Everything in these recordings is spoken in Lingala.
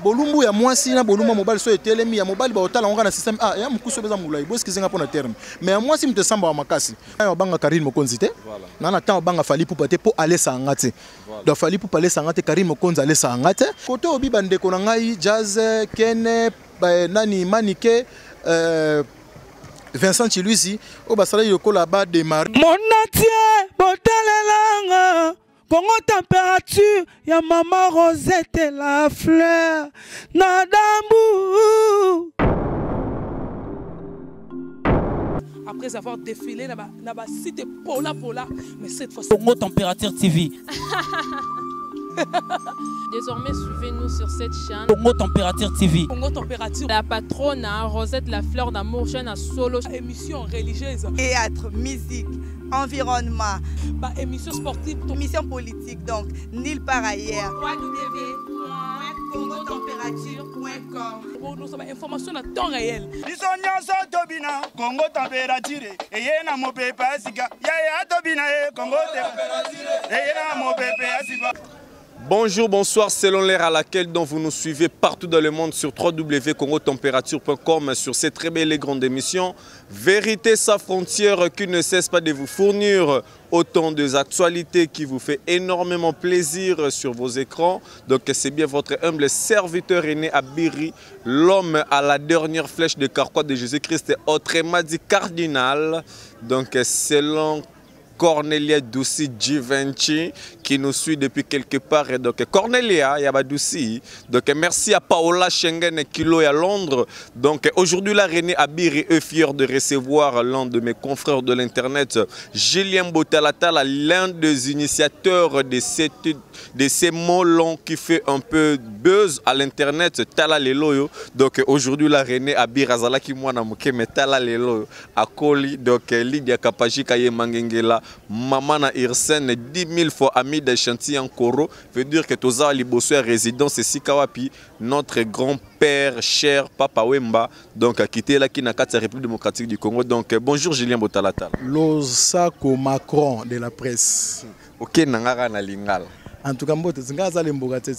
Bolumbu ya mwasi na bolumbu ya mobali so etelemi ya mobali baotala yango kaka na système ah ya mokusu eza molai boeskize nga mpo na terme mais ya mwasi moto esambaka makasi. Nayo abanga Karine Mokonzi te, na na ntango abanga Fally Ipupa te mpo alesaka nga te. Donc Fally Ipupa alesaka nga te, Karine Mokonzi alesaka nga te. Kote obi bandeko na ngai Jazz, Ken, nani Manike, Vincent Chiluizi oyo basalaki lokola ba démarrer. Monatie botalelanga Congo température ya maman Rosette la fleur na dambu. Après avoir défilé na ba, na ba site pola pola, mais cette fois Congo Température TV. Désormais, suivez-nous sur cette chaîne. Congo Température TV. Congo Température. La patronne, hein, Rosette la fleur d'amour, chaîne à solo. Émission religieuse. Théâtre, musique, environnement. Bah, émission sportive. Émission politique, donc, nulle part ailleurs. www.congotemperature.com. Bon, nous sommes information à temps réel. Biso nyonso tobina Congo Température eye na mopepe ya sika yaya tobina ye Congo Température eye na mopepe ya sika. Bonjour, bonsoir, selon l'heure à laquelle dont vous nous suivez partout dans le monde sur www.congotemperature.com sur cette très belle et grande émission Vérité sans frontières qui ne cesse pas de vous fournir autant des actualités qui vous fait énormément plaisir sur vos écrans. Donc c'est bien votre humble serviteur aîné Abiri, l'homme à la dernière flèche de carquois de Jésus-Christ, autrement dit cardinal. Donc selon Cornelia Doucy Givenchy qui nous suit depuis quelque part. Et donc Cornelia Yabadoussi. Donc merci à Paola Schengen Kilo à Londres. Donc aujourd'hui la René Abiri est fier de recevoir l'un de mes confrères de l'internet, Julien Botalatala, l'un des initiateurs de ces mots longs qui fait un peu buzz à l'internet, Tala Leloyo. Donc aujourd'hui la René Abiri azalaki mwana moke mais Tala Leloyo akoli. Donc Lydia Kapajika ye Mangengela, maman na Irsen 10 000 fois ami de Chantilly Koro, veut dire que toza liboso ya résidence esika wapi notre grand-père cher Papa Wemba donc a quitté la ki na kati ya République démocratique du Congo. Donc bonjour Julien Botalatala. Losako Macron de la presse. OK, nangaka na lingala. En tout cas mbote nga aza lemboka te.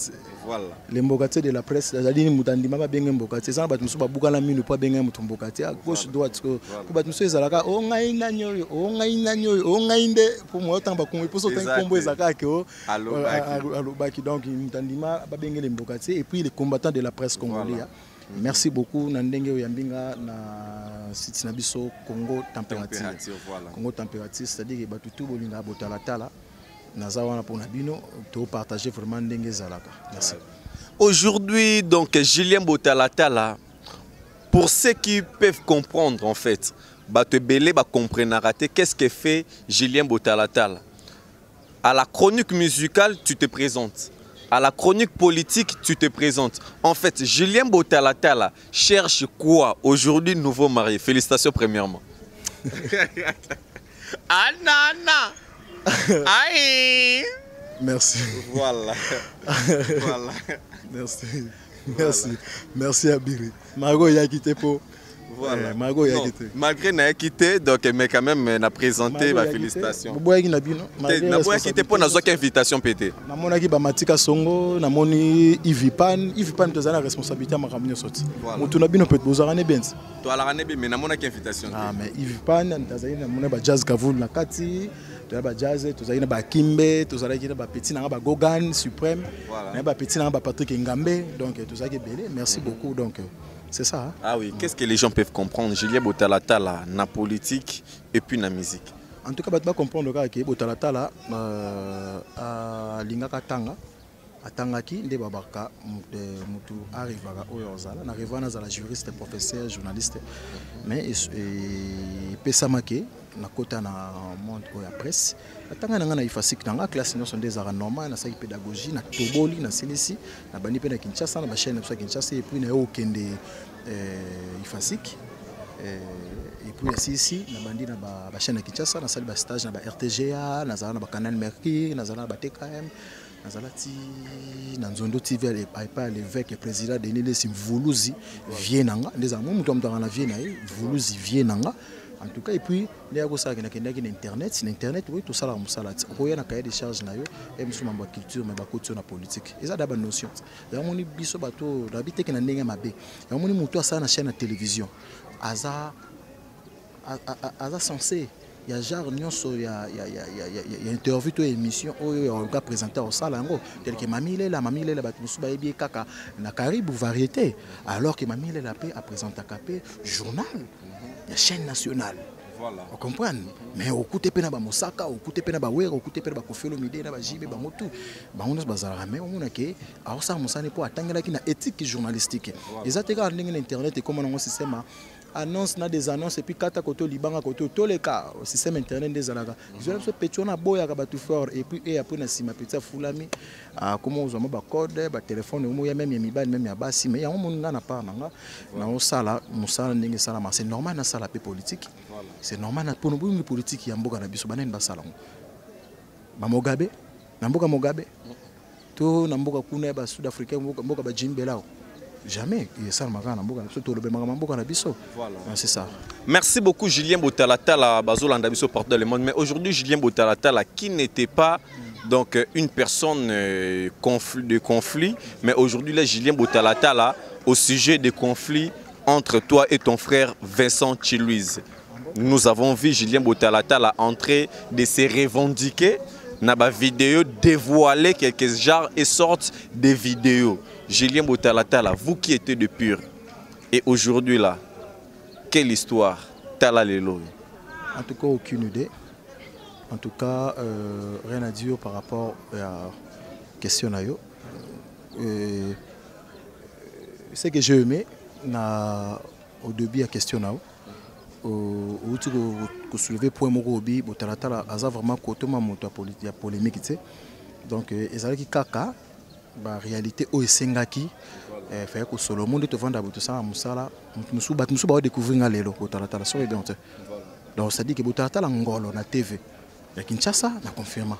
Voilà. Lemboka te de la presse, azali ni mutu andima ba benge mboka te. Ezala bato mosusu babuka na minu po abenge mutu mboka te. À gauche, droite, ko. Po bato mosusu ezalaka, o ngai nani oyo, o ngai nani oyo, o ngai nde, po moyo tanga ba kombo, po so tanga kombo ezalaka ke o, Alobaki. alobaki. Donc, mutu andima ba benge lemboka te. Et puis les combattants de la presse congolais, Voilà. Merci beaucoup na ndenge oyo yambinga na site na biso Congo Température. Température, voilà. Congo Température, c'est-à-dire que bato tout bolinga botalatala. Naza wana pona bino to partager vraiment ndenge ezalaka. Merci. Aujourd'hui, donc Julien Botalatala, pour ceux qui peuvent comprendre en fait, bato ebele ba comprendre raté, qu'est-ce que fait Julien Botalatala? À la chronique musicale, tu te présentes. À la chronique politique, tu te présentes. En fait, Julien Botalatala cherche quoi aujourd'hui, nouveau marié? Félicitations premièrement. Anna, Anna. Aïe. Merci. Voilà. Voilà. Merci. Merci. Merci Abiri. Margot ya quitté pour. Voilà. Margot ya Non, quitté. Malgré n'a quitté, donc mais quand même n'a présenté Margot ma ya quitté. félicitation. Boboya ki na bino. Te, Malgré na boya quitté pour na responsabilité. zoki invitation pété. Na monaki ba Matika Songo, na moni Ivipan, Ivipan tozana responsabilité makambo nyonso ti. Voilà. Mutu na bino peut bozara ne benz. To ala ne be mais na monaki invitation. Ah mais Ivipan tazali na mona ba Jazz Kavul na kati. Toza ba Jazz, tozali na ba Kimbe, tozalaki na ba petit na ba Gogan Suprême, Voilà. na ba petit na ba Patrick Ngambe, donc tozalaki belé. Merci beaucoup donc c'est ça, hein. Ah oui, qu'est-ce que les gens peuvent comprendre Julien Botalatala na politique et puis na musique? En tout cas, bato ba comprendre kaka ke Botalatala, alingaka tanga, atangaki nde babaka mutu arrivaka oyo ozala. Na arriva nazala juriste, professeur, journaliste, mais epesamaki na kota na monde oyo ya presse. Atanga na nga na IFASIC na nga classe nyonso nde ezalaka normal, nasalaki pédagogie, na toboli, na silisi, na bandi mpe na Kinshasa, na ba chaîne na biso ya Kinshasa, et puis na yo okende IFASIC. Et puis nasilisi, na bandi na ba chaîne ya Kinshasa, nasali ba stage na ba RTGA, nazala na ba Canal Mercure, nazala na ba TKM, nazala ti na Nzondo TV, epai ya l'évêque président Denis Lessi Mvuluzi, vie na nga, nde ezala mo moto ya moto azalaka na vie na ye, Mvuluzi vie na nga. En tout cas, et puis nde ya kosalaka, nakendaki na internet. Na internet oyo tosalaka mosala ti okoya na cahier de charge na yo e mosusu mambo ya culture, mais bakoti yo na politique. Eza da banotion yango. Moni biso bato oyo nayebi teke na ndenge ya mabe yango. Moni motu asala na chaîne ya télévision aza censé ya genre nyonso ya interview to émission oyo ya oka présenter, osala yango tel que Mami Lela. Mami Lela, bato mosusu bayebi ye kaka na Karibu Variété, alors que Mami Lela mpe apresentaka mpe journal ya chaîne nationale. Ocomprendre? Mais okute mpe na bamosaka, okute mpe na bawere, okute mpe na baKoffi Olomide, na baJB, bango tu, bango nyonso bazalaka. Mais omona ke aosala mosani mpo atangelaki na éthique journalistique. Eza te kaka ndenge na internet ekóma nango système annonce na des annonces et puis kata koto libanga koto toleka. Système internet nde ezalaka. Zwela biso petit wana aboyaka bato fort et puis e après na nsima petit afulami, akoma ozwa mwa bacode batelefone omoya, même ya mibali, même ya basi. Mais yango moni nga na part na nga, naosala mosala ndenge esalama. C'est normal nasala mpe politique, c'est normal na mpona boyingi politique ya mboka na biso. Banani basala yango? Bamogabe na mboka Mogabe to na mboka kuna ya basud africain, mboka bajim Belao? Jamais. Esalamaka kaka na mboka na biso, tolobemaka ma mboka na biso. Ah, c'est ça. Merci beaucoup Julien Botalatala, Bazolanda biso partout dans le monde. Mais aujourd'hui, Julien Botalatala, qui n'était pas donc une personne de conflit, mais aujourd'hui là, Julien Botalatala, au sujet des conflits entre toi et ton frère Vincent Chiluise. Nous avons vu Julien Botalatala en train de se revendiquer na ba vidéo, dévoiler quelques genres et sortes de vidéos. Julien Botalatala, vous qui étiez de pur, et aujourd'hui là, quelle histoire? Tala lelo. En tout cas, aucune idée. En tout cas, rien à dire par rapport à question na yo. Ce que j'ai aimé na, au début ya question na yo, outi kosoulever point moko obi Botalatala aza vraiment kotoma moto ya polémique te. Donc ezalaki kaka baréalité oyo esengaki faye kosolo. Mo nde tovanda boye, tosala mosala, bato mosusu baodécouvrir nga lelo Botalatala soki bien te. Donc c'est à dire que Botalatala ngolo na TV ya Kinshasa, na confirma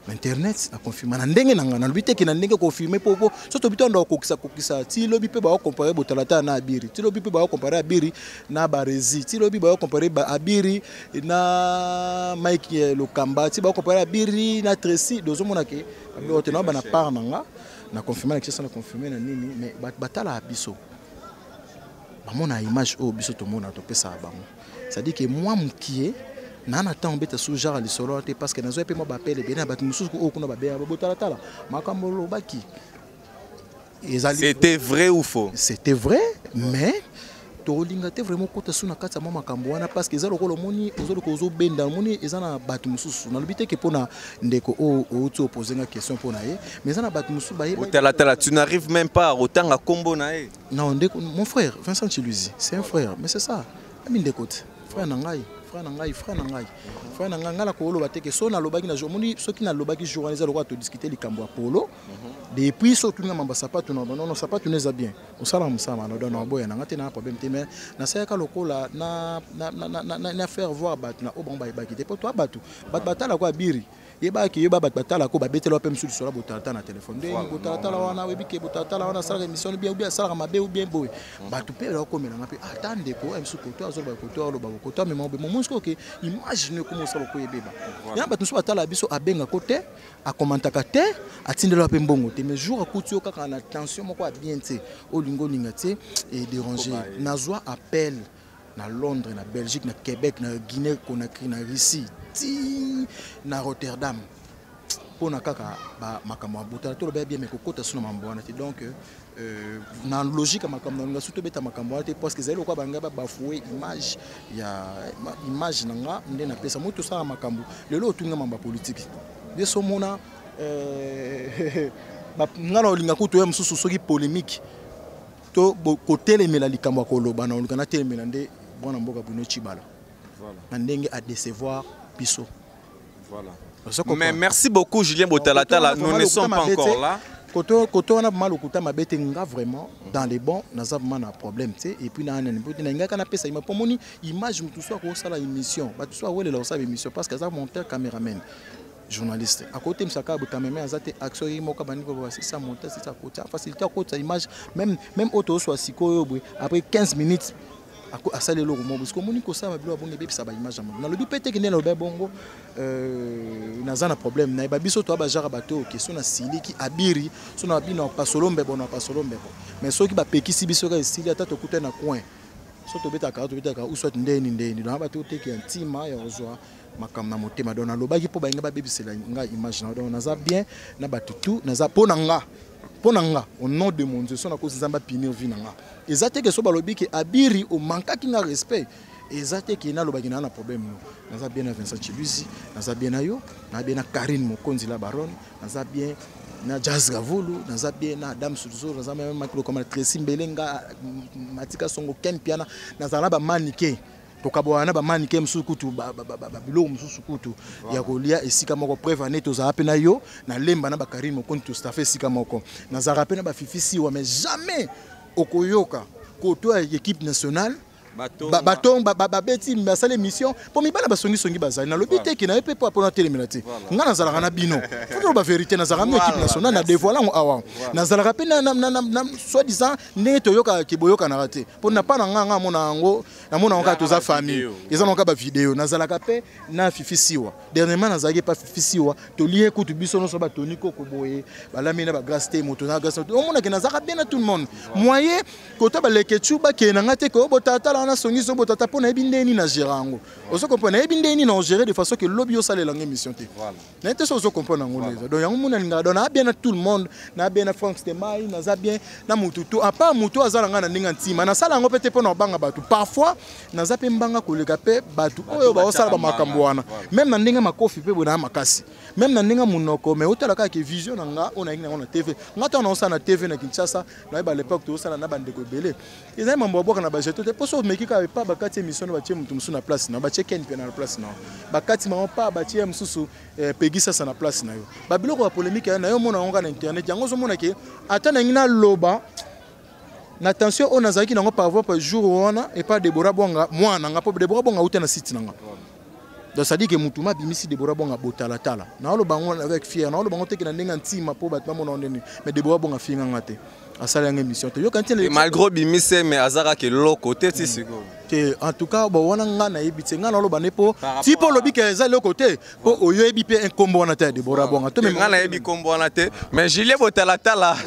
na internet, na confirma na ndenge na nga. Nalobi teke na ndenge confirme po so tobi toanda kokokisa kokisa ti lobi mpe baocompare Botalatala na Abiri, ti lobi mpe baocompare Abiri na Barezi, ti lobi baocompare Abiri na Mike Lokamba, ti baocompare Abiri na Tracy. Dozomona ke ote na bana part na nga, na confirme na Kinshasa, na confirme na nini. Mais bato batalaka biso, bamona image oyo biso tomona, topesaka bango. C'est-à-dire que mwa mokie na ntango obeta su genre ya lisolo wana te, parce que nazwa mpe mwa bapele ebele na bato mosusu oyo kuna babeyaka botalatala makambo olobaki ezali. C'était vrai ou faux? C'était vrai, mais tokolinga te vraiment okota su na kati ya mwa makambo wana, parce que eza lokola omoni ozoluka ozobenda. Omoni, eza na bato mosusu, nalobi te ke mpo na ndeko oyo outi opose nga question mpo na ye, mais eza na bato mosusu bayeba. Botalatala, tu n'arrives même pas à otanga kombo na ye. Non, ndeko, mon frère Vincent Chiluzi, c'est un frère, mais c'est ça, ami ndeko te, frère na ngai, frère na ngai, frère na ngai, frère na ngai. Ngai nakoloba te ke so nalobaki na jour, omoni, soki nalobaki jour wana, eza lokola todiscute likambo ya polo. Depuis so otuninga mambo ya sapatu na non, sapatu no eza bien, osalaka mosala mana, donc naboya nanga te na problème te. Mais nasalaka lokola na faire voir bato na oyo bango bayebaki te, po toa bato batalako Abiri, yebaki yeba bato batalako, babetela mpe mosusu lisolo Botalatala na telefone nde Botalatala wana, oyebi ke Botalatala wana asalaka émission bien ou bien asalaka mabe ou bien boye. Bato mpe bakomelanga mpe ata ndeko ya mosusu koto azoloba, koto aloba, koto amema boye. Momonisi oke image no ekoma osala oko ebeba yana. Bato mosusu batala biso, abengako te, akomantaka te, atindela mpe mbongo te, mais jour akuti yo kaka na tension moko ya bien te, olingi olinga te, edéranger. Nazwa appel na Londres, na Belgique, na Québec, na Guinée Conakry, na Russie, ti na Rotterdam, mpona kaka makambo ya Botala. Toloba ya bien, mais kokota so na mambo wana te. Donc na logique ya makambo na nga, so tobeta makambo wana te, parce que ezali lokola bangai babafue image ya image na nga nde napesa moi. Tosala makambo lelo, otunga mambo ya politike nde so omona nga na olinga kutu oya mosusu soki polémique to kotelemela likambo ya koloba na oluka natelemela nde mwana mboka Bruno Chibala na ndenge adécevoir biso. Voilà. Mais merci beaucoup Julien Botalatala, nous ne sommes pas encore là. Koto wana vraiment lokuta mabe te. Nga vraiment dans les bons, naza vraiment na problème te. Et puis na nani na ngaka napesa ima po moni image, motu so akosala émission, bato so awelela kosala émission parce que aza monteur, caméraman, journaliste, akotemisaka boye cameraman aza te, action ye moko abandi koloba sisa montage, sisa kotia facilité akotisa image. Même oyo tozoswa sikoyo boye, après 15 minutes. Asali eloko moko parce que omoni kosala biloko ya bongo ebebisa baimage ya moto. Nalobi mpe teke nde nalobi bongo, naza na problème nayeba biso toya bajara bato oyo ke so nasiliki abiri so na bino pasolo mbebo na pasolo mbebo, mais soki bapekisi biso kaka esili, ata tokutani na coin so tobetaka tobetaka ou soit ndeni ndeni. Donc bato oteki ya ntima ya kozwa makambo na motema. Donc nalobaki mpo balinga babebisela nga image na. Donc naza bien na bato tout. Naza mpo na nga, mpo na nga, au nom de mon Dieu, so nakosi Nzambe apunir vie na nga. Eza te ke so balobi ke abiri omankaki nga respect, eza te ke nalobaki naa na problème. No, naza bien na Vincent Chiluzi, naza bien na yo, naza bien na Karine Mokonzi la baronne, naza bien na Jazz Gavulu, naza bien na Adam Suzo, naza bien Makilo kama Tracy Mbelenga, Matika Songo, Ken Piana, nazala na bamanike tokabwana na bamanike mosusu kutu biloko mosusu kutu ya kolia esika moko. Preuve ane tozala mpe na yo na Lemba na bakarine Mokonzi, tostafe esika moko. Nazalaka mpe na bafifi siwa, mais jamais okoyoka koto ya équipe nationale baton babeti basala émission mpo mibala basongisongi bazali. Nalobi te ke na ye mpe mpo apona telemela te. Nga nazalaka na bino, faut toloba vérité. Nazalaka na équipe nationale, na dévoile yango awa. Nazalaka mpe na soi-disant ndenge toyokaka ke boyokanaka te, mpo na pa na nga, nga amona yango, namona yango kaka toza famille, eza nango kaka bavideo. Nazalaka mpe na Fifi Siwa. Dernièrement nazalaki epa Fifi Siwa, tolie kutu biso nyonso, batoni koko boye balami na bagrâce te, moto na grâce. Omonake nazalaka bien na tout le monde. Moyen kota baleketu bakende na nga te ke botatala wana songi so botata, mpo nayebi ndenge nini na gérer yango. Ozo comprendre? Nayebi ndenge nini na ogérer de façon ke lobi osalelanga émission te. Naye te so ozo comprendre yango neza. Donc yango moni alingaka. Donc naa bien na tout le monde, naa bien na Frank Stemai, naza bien na mutu tu à part mutu aza na ngai na ndenge ya ntima. Nasala yango mpe te mpo na kobanga bato. Parfois naza mpe mbanga koleka mpe bato oyo baosala bamakambo wana, même na ndenge makofi mpe boye na makasi, même na ndenge monoko. Mais otala kaka ke vision na nga oyo nayengi nango na TV. Nga ntango naosala na TV na Kinshasa, nayeba l'époque tozosala na bandeko ebele, ezali mambo babwaka na bajeto te. Mpo so omeki kaka epa bakati émission na batie motu mosusu na place na yo, batie Ken mpe na place na yo, bakati bango pa batie ye mosusu, Pegi Sasa na place na yo. Babiloko ya polémique ya na yo omona yango kaka na internet. Yango ozomona ke ata nangi naloba na tension oyo nazalaki nango par rapport jour wana epa Debora Bwanga, mwana na nga, mpo Debora Bwanga auta na site na nga. Donc ça dit que mutu ma bimisi Debora Bwanga botalatala. Naoloba yango avec fier, naoloba yango teke na ndenge ya ntima mpo bato bamona ngo ndeni. Mais Debora Bwanga afinga nga te, asala yango émission te, yoka ntina. Malgré obimise, mais aza kaka eloko te ti sikoyo. Te, en tout cas bon, wana nga nayebi te. Nga naloba nde mpo ti mpo olobi ke eza eloko te, mpo oyebi mpe nkombo wana te ya Debora Bwanga to. Nga nayebi nkombo wana te, mais Julien Botalatala,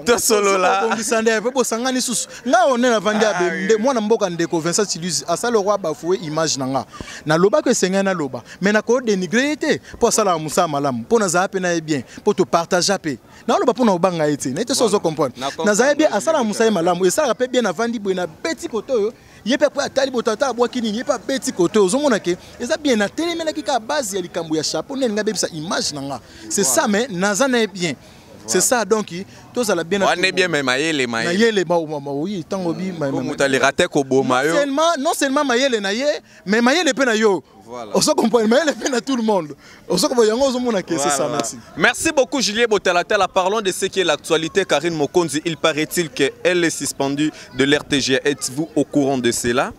tosolola. Bongisa nde mpe bosangani susu. Nga one navandi abe nde mwana mboka ndeko Vincent Chiluzi asali roi bafoué image na nga. Nalobaki esengeli naloba, mais nakodénigre ye te mpo asalaka mosala malamu, mpo nazala mpe na ye bien, mpo topartage mpe. Naoloba mpo na kobanga ye te, naye te so ozo comprendre. Nazala bien, asalaka mosala ye malamu, esalaka mpe bien. Navandi boye, nabeti kote oyo, ye mpe apres atali botata abwaki nini, ye mpe abeti kote oyo. Ozomona ke eza bien. Natelemelaki kaka base ya likambo ya chapeau nde alingi abebisa image na nga, c'est ça. Mais naza na ye bien, c'est ça. Donc tozala bien. Wana bien, mais mayele? Mayele, oui, ntango bi moto aleka te koboma yo. Non seulement mayele na ye, mais mayele mpe na yo. Ozo comprendre? Mayele mpe na tout le monde, ozo comprendre yango, ozomona ke c'est ça. Merci. Merci beaucoup, Julien Botalatala. Parlons de ce qui est l'actualité. Karine Mokonzi, il paraît-il qu'elle est suspendue de l'RTG. Êtes-vous au courant de cela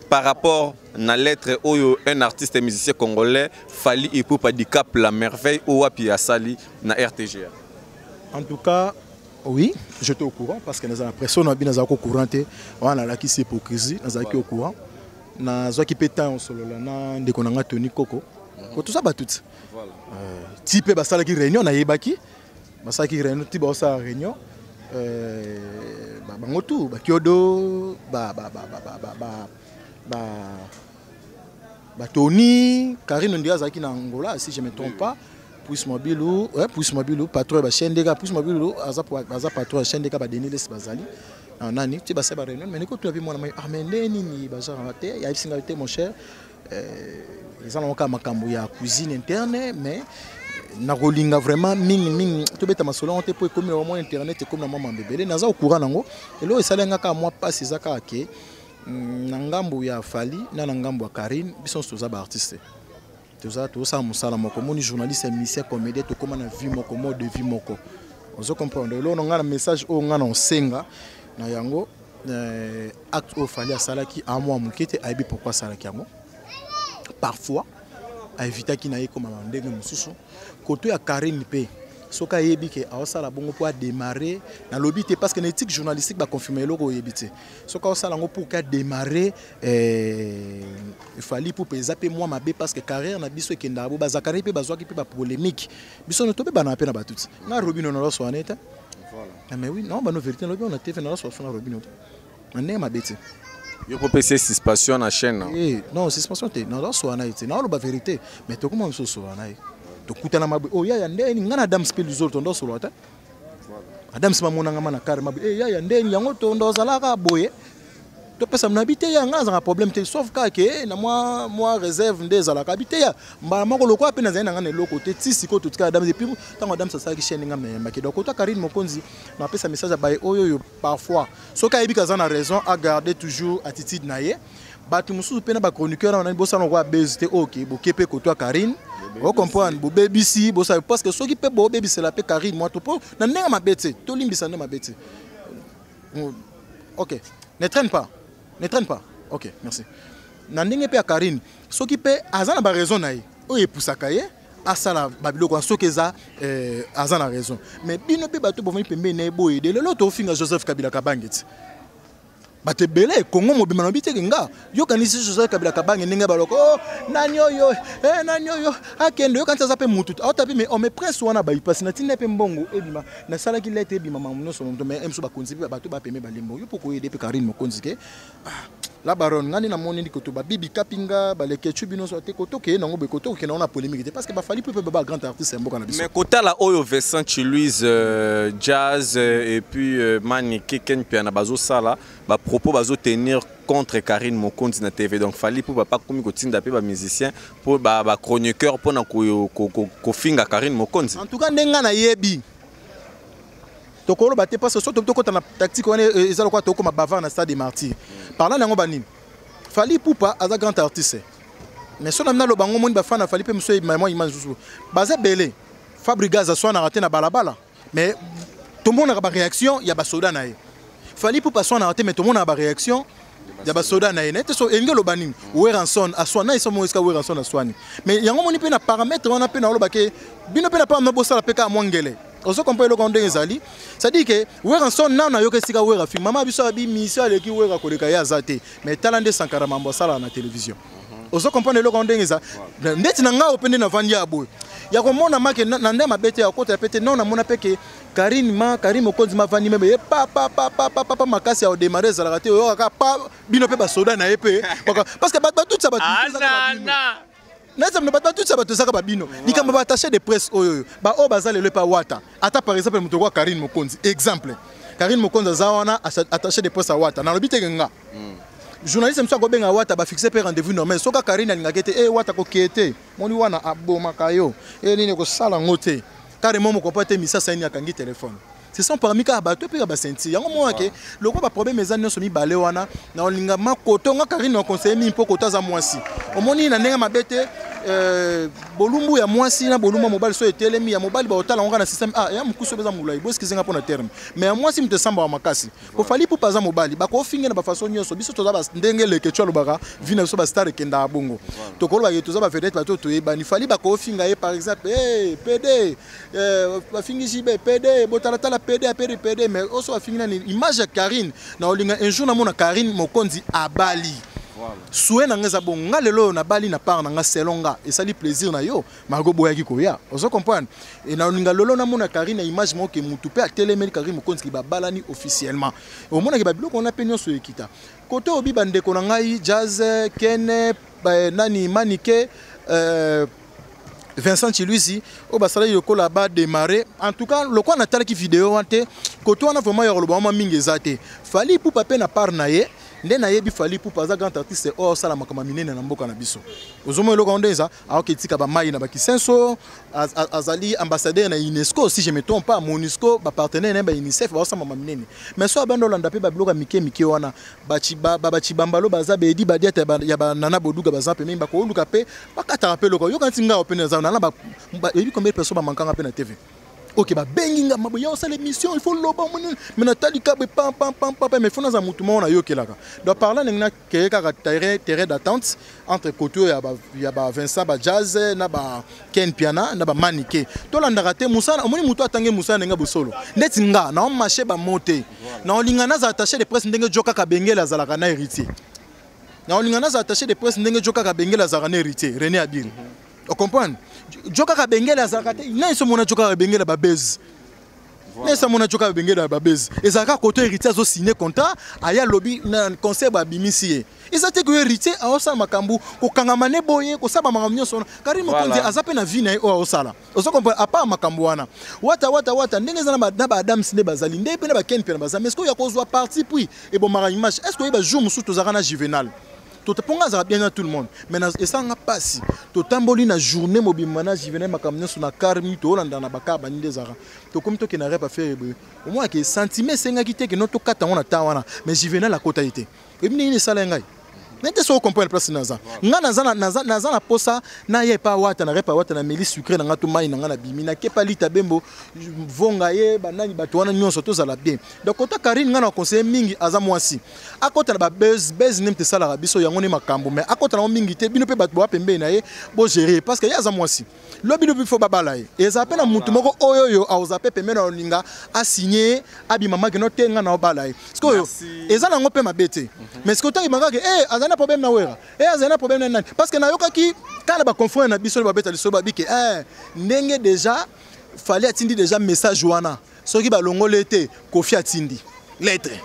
par rapport à la lettre oyo un artiste et musicien congolais, Fally Ipupa Dicap la Merveille, oyo asali na RTG? En tout cas, oui, j'étais au courant parce que nous avons l'impression que nous au courant. On a la hypocrisie, nous avons au courant. Nazwaki mpe temps osolola na ndeko na nga Tony Koko ko toza bato ti ti mpe basalaki réunion. Nayebaki basalaki réunion, ti baosala réunion, bango tu bakiodo batoni Karine nde azalaki na Angola, si je me trompe pas. Puis Mobilu, ouais, puis Mobilu patron ya bachaîne ndeka, puis Mobilu aza patron ya chaîne ndeka, badeni lesi bazali nani ti basala baréunion. Mais nikotuna mpe mwana mai, ah mais nde nini bazalaka te? Ayebisi ngai te, mon cher, eza nango kaka makambo ya cuisine interne, mais nakolinga vraiment mingi mingi tobeta masolo yango te mpo ekomi na mwa internet, ekomi na mwa mambo ebele. Naza au courant nango. Eloko esali nga kaka mwa mpasi eza kaka ke na ngambo ya Fally na ngambo ya Karine, biso nyonso toza baartiste, toza tozosala mosala moko. Omoni, journaliste, musicien, comédien, tokóma na vie moko, mode de vie moko, ozo comprendre? Eloko na ngai na message oyo ngai na osenga na yango, acte oyo Fally asalaki amwa moke te, ayebi pourquoi asalaki yango. Parfois aevitaki na ye koma na ndenge mosusu. Koto ya Karine mpe Soki ayebi ke aosala bongo mpo adémarre, nalobi te, parce que na éthique journalistique baconfirme eloko oyebi te. Soki aosala yango pour ke adémarre Fally Ipupa, eza mpe mwa mabe, parce que carrière na biso ekendaka bo bazakari mpe bazwaki mpe bapolémique. Biso no tobebana mpe na bato ti nga Robino na loso wana ete. Ah, mais oui, non, bano vérité nalobi na TV, na loso na Robino te, na ndenge mabe te. Yo mpo pesa suspension na chaîne na. Eh, non, suspension te, nazosola na ye te, naoloba vérité, mais tokoma mosusu osola na ye, tokutana mabe oyo yaya ndeni ngai na Adams mpe luzolo tondo osolola te. Adams mamonanga ma na kare mabe e yaya ndeni yango tondo ozalaka boye, topesa na bi te ya ngai azalaka problème te, sauf kaka ke na mwa réserve nde ezalaka bi te ya mbala moko lokola mpe nazali na ngai na eloko te. Ti sikoyo totikala Adams. Et puis ntango Adams asalaki chaîne, ngai nayembaki. Donc kota Karine Mokonzi, napesa message ya baye oyo parfois soki ayebi kaza na raison, agarde toujours attitude na ye. Bato mosusu mpe na bachroniqueur na banani, bosala lokola base te. Oke boke mpe kotwa Karine, ocomprendre, bobebisi bosala, parce que soki mpe bobebisela mpe Karine mwa to mpo na ndenge mabe te, tolimbisa nde mabe te. Ok, ne traîne pas, ne traîne pas. Ok, merci. Na ndenge mpe ya Karine, soki mpe aza na baraison na ye oyo epusaka ye asala babiloko wana, soki eza aza na raison, mais bino mpe bato bovandi pembeni na ye boye de lelo tofinga Joseph Kabila Kabange ti bato ebele Kongo mobima na biteke nga yokanisi Joseph Kabila Kabange ndenge baloko, oh, nani oyo, nani oyo akende, yokanisi aza mpe mutu aota mpe. Mais oh, mais prince wana bayipasi natinda mpe mbongo ebima, nasalaki lete ebima, makambo nyonso moto, mais mosusu bakonzi mpe bato bapeme balembo yo mpo koyede mpe Karine Mokonzi ke ah, la baronne, nga nde namoni ndi koto babibi kapinga balekecu bino so te koto okeye nango boye, koto okende nango na polémique te, parce que bafali mpe ba grand artiste ya mboka na biso. Mais kotala oyo Vincent Chiluise, Jazz et puis Manike Ken Piana bazosala bapropos, bazotenir contre Karine Mokonzi na TV, donc Fally mpo papa komi kotinda mpe bamusicien mpo bachroniqueur mpona kofinga Karine Mokonzi. En tout cas, ndenge nga nayebi, tokoloba te, parce que so tokota na tactique wana, eza lokola tokoma bavard na stade des Martyrs. Parlant yango banini, Fally Ipupa aza grand artiste, mais so na naloba yango, moni bafana Fally mpe mosu ebima mwa image mosusu, baza ebele. Fabregas aswanaka te na balabala, mais tomonaka baréaction ya basoda na ye. Fally Ipupa aswanaka te, mais tomonaka baréaction ya basoda na ye. Na ye te, so elingi oloba nini? Werrason aswana eso mo esika Werrason aswani, mais yango moni mpe na paramètre wana mpe naoloba ke bino mpe na pa bosala mpe kaka mwa ngele. Ozo comprendre eloko ndenge ezali, c'est-à-dire ke Werrason nano nayoka esika Wera fi mama biso abi mission aleki Wera koleka ye aza te, mais tala nde Sankara mambo asalaka na télévision. Ozo comprendre eloko ndenge eza ndeti na ngai mpe nde navandi ya boye ya komona make na nde mabe te ya kokota pe te. Non, namona mpe ke Karine ma Karine Mokonzi mavandi meme ye pa pa pa pa pa pa pa makasi ya odémarre ezalaka te. Oyokaka pa bino mpe basoda na ye mpe, parce que bato batutisa bato neti bato batutisa bato ezaka babino. Likambo baattaché de presse oyo baoyo baza lelo epa Wata, ata par exemple moto okwa Karine Mokonzi, exemple Karine Mokonzi aza wana attaché de presse ya Wata, nalobi teke nga journaliste mosusu akobenga Wata, bafixe mpe rendez-vous normal. Soki Karine alingaki te e Wata kokee te, moni wana abomaka yo e nini kosala yango te, carrément moko mpo te misasa nini akangi telefone. Ce sont parmi kaka bato mpe ya baceinture yango mona ke lokola baproblème eza nyonso mibale wana na olinga makoto nga Karine na conseiller mingi mpo koto aza mwasi, omoni na ndenge mabe te. Bolumbu ya mwasi na bolumbu ya mobali so etelemi, ya mobali baotala yango kaka na système ah ya mokusu eza molai, boeskize nga mpo na terme, mais ya mwasi moto esambaka makasi. Po Fally Ipupa aza mobali, bakofinge na bafaçon nyonso. Biso toza ndenge leke tu alobaka vi na biso bastar ekendaka bongo, tokoloba ye toza bavedette, bato toyebani. Fally bakofinga ye par exemple, hey, PD, bafingi JB PD, botalatala PD aperi PD, mais oso bafingi nani image ya Karine. Na olinga un jour namona Karine Mokonzi abali souhait na nga eza bongo. Nga lelo oyo nabali na part na nga, selon nga esali plaisir na yo margo boyaki koya, ozo comprendre. E na olinga lelo namona Karine na image moko ke mutu mpe atelemeli Karine Mokonzi babalani officiellement, omonaki babiloko wana mpe nyonso ekita kote obi bandeko na ngai Jazz, Kene, nani, Manike, Vincent Chiluisi oyo basalaki lokola badémarre. En tout cas, lokola natalaki video wana te, kote wana vraiment ya koloba mwa mingi eza te. Fally Ipupa mpe na part na ye nde nayebi Fally Ipupa aza grand artiste oyo asala makambo minene na mboka na biso. Ozomona eloko wana nde eza aoki etika bamai na bakisenso, azali ambassadeur na UNESCO, si je me trompe pas, MONUSCO, bapartenaire na ye ba UNICEF, baosala makambo minene. Mais so abanda olanda mpe babiloko ya mike mike wana, bacibambalo baza beedi badiata ya banana boduga baza pembeni, bakoluka mpe bakataka mpe eloko. Yoka nti ngai mpe naza nana, oyebi combien de personnes bamankanga mpe na TV. Ok, babengi nga mabo ya osala émission, il faut loba omoni, mais natali kabe pam pam pam pam, mais faut naza mutu moko nayokelaka. Donc par là ndenge nakeye kaka terrain d'attente entre côté oyo ya ba Vincent, ba Jazz na ba Ken Piana na ba Manike. Tolandaka te mosala, omoni mutu atangi mosala ndenge bosolo. Ndeti nga na marché ba mote. Na olinga naza attaché de presse ndenge joka kabengele azalaka na héritier. Na olinga naza attaché de presse ndenge joka kabengele azalaka na héritier René Abiri. O comprendre? Joka kabengele azalaka te. Na iso mona joka kabengele ba buzz. Na iso mona joka kabengele ba buzz. Ezalaka côté héritier azo signer contrat, aya lobby na conseil ba bimisi ye. Eza te que héritier aosala makambo kokangama ne boye kosala makambo nyonso wana. Karine Mokonzi aza pe na vie na ye oyo aosala. Ozo comprendre à part makambo wana. Wata wata wata ndenge eza na ba Adams nde bazali nde pe na ba Ken pe na bazali. Mais est-ce que ya kozwa parti puis et bon mara image est-ce que ba jour mosusu tozalaka na Juvenal? Toponga azalaka bien na tout le monde. Mais na esanga pasi. Totamboli na journée mobimba na Juvenal makambo nyonso na car mi tolanda na ba car ba nde ezalaka. Tokomi tokende na rep affaire boye. Au moins que sentiment esengaki te que no tokata ngo na temps wana. Mais Juvenal akota ye te. Ebi ndenge esala ngai. Nete so comprendre place naza. Nga naza na naza naza na posa na ye pa wata na repa wata na meli sucré na nga to mai na nga na bimi na kepa lita bembo vonga ye banani bato wana nyonso tozala bien. Donc kota Karine nga na conseiller mingi aza mwasi. Akota na ba buzz buzz nem te sala biso yango ne makambo mais akota na mingi te bino pe bato ba pembe na ye bo gérer parce que ye aza mwasi. Lobi lobi faut babala ye. Eza pe na mutu moko oyo yo aoza pe pembe na olinga a signer abima maki no tenga na obala ye. Parce que oyo eza nango pe mabe te. Mais ce que otangi makake eh azana na problème na wera. Eh azana na problème na nani? Parce que nayokaki kala ba confrères na biso ba beta liso ba bike eh ndenge déjà fallait atindi déjà message wana. Soki ba longole te Kofi atindi lettre.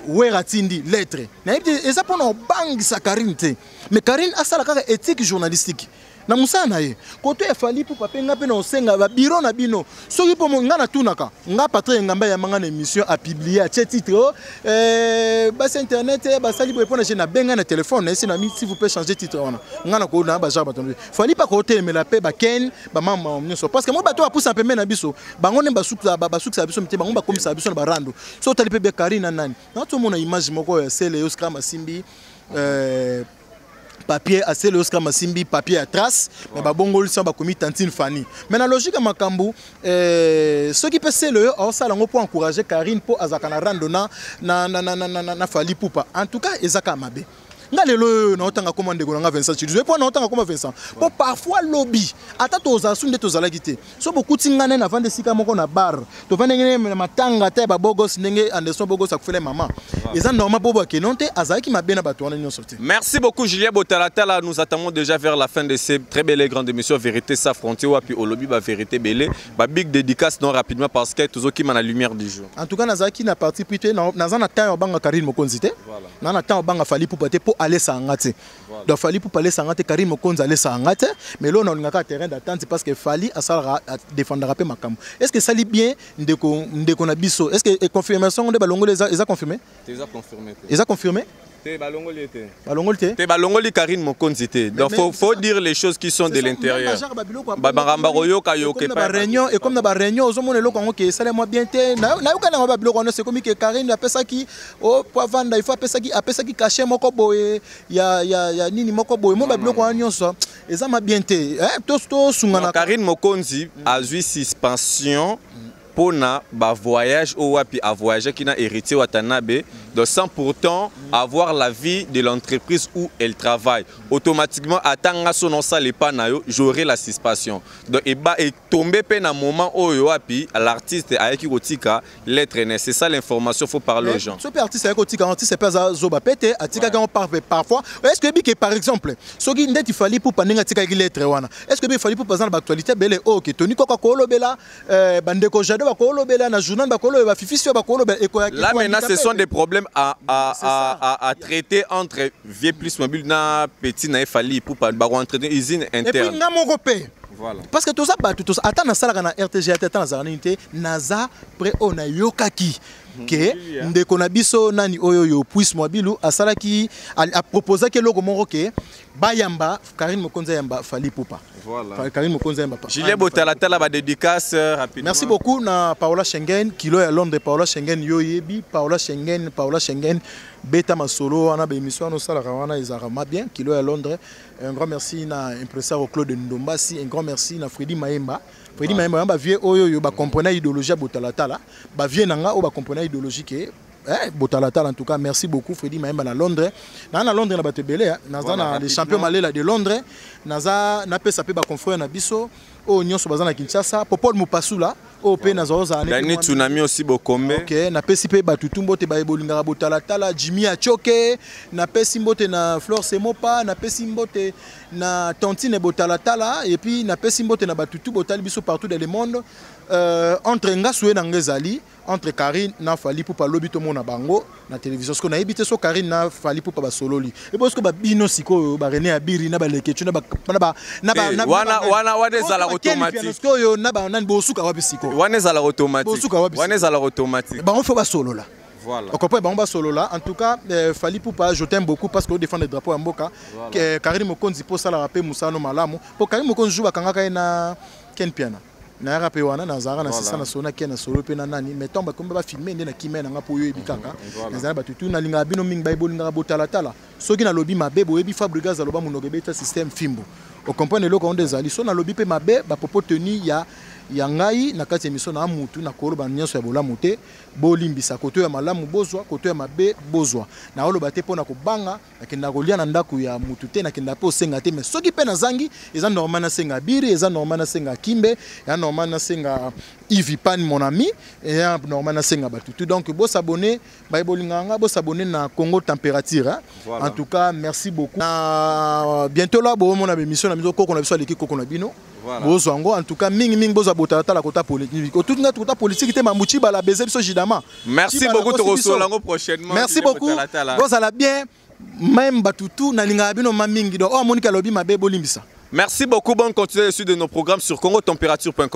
Wera atindi lettre. Na yebi te eza pona obangisa Karine te. Mais Karine asala kaka éthique journalistique. Na mosala na ye koto ya Fally Ipupa mpe nga mpe na osenga ba bureau na bino soki mpo nga natunaka nga Patrick Ngamba yamba nga na émission a publier atie titre oh, basi internet basali boye mpo na je nabenga na téléphone na esi na mi s'il vous plaît changer titre wana nga na koona ba genre bato Fally pa kotelemela mpe ba Ken ba mama nyonso parce que moi bato bapusa pembeni na biso bango nde basukisa biso mitema bango bakomisa biso na barando so otali mpe be Karine na nani natomona image moko ya Sele Oscar Masimbi papier asele Oscar Masimbi papier ya trace mais babongoli sa bakomi tantine Fanny mais na logique ya makambo soki pe sele oyo aosala yango po encourager Karine po azalaka na rando na Fally Ipupa en tout cas ezaka mabe. Nga lelo oyo naotanga koma ndeko na nga Vincent Chidizo et po naotanga koma Vincent po parfois lobby ata tozala su nde tozalaki te so bokuti nga nde navandi esika moko na bar tovandi ndenge na matanga ata ya babogos ndenge Anderson Bogos akufela mama eza normal po boke non te azalaki mabe na bato wana nyonso te. Merci beaucoup Julien Botalatala, nous attendons déjà vers la fin de cette très belle et grande émission Vérité sans frontière wapi olobi ba vérité belé ba big dédicace non rapidement parce que tozo kima na lumière du jour. En tout cas nazalaki na parti pris te naza na temps ya banga Karine Mokonzi te. Na na temps banga Fally Ipupa te po aller sanga te. Donc Fally Ipupa aller sanga te Karine Mokonzi aller sanga te mais là on a un terrain d'attente parce que Fally asalaka défendra pe makambo. Est-ce que ça lit bien ndeko ndeko na biso? Est-ce que confirmation de balongoli eza confirmé? Eza confirmé. Eza confirmé? Te balongoli te. Balongoli te? Te balongoli Karine Mokonzi te. Donc faut dire les choses qui sont de l'intérieur. Ba baramba yoka yoka pas. Réunion et comme na ba réunion ozomona eloko yango ke esala moi bien te. Na yoka na ba biloko wana c'est comme que Karine apesaki oh po avanda il faut apesaki cachet moko boye ya nini moko boye mo ba biloko wana nyonso eza ma bien te. Hein to sungana. Karine Mokonzi azui suspension pona ba voyage au wapi a voyager qui na héritier Watanabe donc sans pourtant avoir l'avis de l'entreprise où elle travaille automatiquement atanga son nom ça les pas na yo j'aurai la suspension donc et ba est tombé pe na moment oyo wapi l'artiste ayaki kotika lettre né c'est ça l'information faut parler aux gens. Ce artiste ayaki kotika artiste pe za zoba pete atika kan par parfois est-ce que bi que par exemple soki ndeti Fally pour pandinga tika ki lettre wana est-ce que bi Fally pour passer na actualité bele OK Tony Koka kolobela bandeko Jado bakolobela na journal bakolobela ba fifi sio bakolobela ekoya Là maintenant ce sont des problèmes à traiter entre Vieux Plus Mobile na petit na Fally pour ba rentrer usine Et puis interne. nga moko pe. Voilà. Parce que toza bato toza ata na salaka na RTG ata na zalaka nini te naza près oyo nayokaki ke ndeko na biso nani oyo yo Puis Mwabilu asalaki a proposaki eloko moko ke bayamba Karine Mokonzi ayamba Fally Ipupa. Voilà. Karine Mokonzi ayamba pa. Julien Botalatala ba dédicace rapidement. Merci beaucoup na Paola Schengen, kilo ya Londres Paola Schengen yo yebi Paola Schengen, Paola Schengen beta masolo wana ba émission wana osalaka wana ezalaka ma bien kilo ya Londres. Un grand merci na impresario Claude Ndombasi, un grand merci na Freddy Maemba. Fredi Mayemba wana, bavieux oyo oyo bacomprena idéologie ya botalatala, bavieux na nga oyo bacomprena idéologie ke botalatala. En tout cas, merci beaucoup, Fredi Mayemba na Londres. Naa na Londres na bato ebele, naza na les champions Malela de Londres. Naza napesa mpe baconfrère na biso oyo nyonso baza na Kinshasa, Popol Mopasula oyo mpe nazwa ozala. Dani Tsunami aussi, Bokombe. Ok, napesi mpe bato tu mbote baye bolingaka botalatala. Jimmy Achoke, napesi mbote na Flore Semopa, napesi mbote na Tantine Botalatala, et puis napesi mbote na bato tu botali biso partout dans le monde. Entre nga suye na nga ezali entre Karine na Fally Ipupa. Lobi tomona bango na télévision. Siko nayebi te so Karine na Fally Ipupa basololi ebo. Siko babino sikoyo, baRené Abiri na baleketu na Wana ezalaka automatique. Sikoyo na banani bosuka wapi sikoyo? Wana ezalaka automatique. Bosuka wapi? Wana ezalaka automatique. Bango faut basolola. Voilà. Okomprendre, bango basolola. En tout cas, Fally Ipupa, je t'aime beaucoup parce que odéfendre drapeau ya mboka. Voilà. Karine Mokonzi mpo osalaka mpe mosala malamu, mpo Karine Mokonzi ju bakangaka ye na Ken Piana, nayaka mpe wana, nazalaka na sisa na solo na Ken na solo mpe na nani. Mais ntango bakomi bafilme nde na kimia nanga mpo oyo oyebi kaka. Nazala bato tu, nalingaka bino mingi, baye bolingaka botalatala. Soki nalobi mabe, boyebi Fabregas aloba monoko ebeta système fimbo. Ocomprendre eloko yango nde ezali. So nalobi mpe mabe, bapropos tenu ya ngai na kati ya émission na mutu, nakoloba nyonso ya bolamu te, bolimbisa. Koto ya malamu bozwa, koto ya mabe bozwa. Naoloba te mpo na kobanga. Nakendaka kolia na ndako ya mutu te, nakendaka mpe osenga te. Mais soki mpe nazangi, eza normal nasenga biri, eza normal nasenga kimbe, eza normal nasenga Ivi Pan, mon ami, eza normal nasenga bato tu. Donc bosabone, baye bolingaka nga, bosabone na Congo Température, hein? Voilà. En tout cas, merci beaucoup. Na bientôt là bomona bémission na biso, koko na biso aleki koko na bino. Bozwa yango. En tout cas, mingimingi bozwa botalatala. Kota politique, otuti nga kota politique te, mambuchi bala beze biso jidama. Merci beaucoup, tokosola yango prochainement. Merci beaucoup, bozala bien. Même batutu nalingaka bino ma mingi. Donc oyo amoniki alobi mabe, bolimbisa. Merci beaucoup, bonne continuation de nos programmes sur congotempérature.com.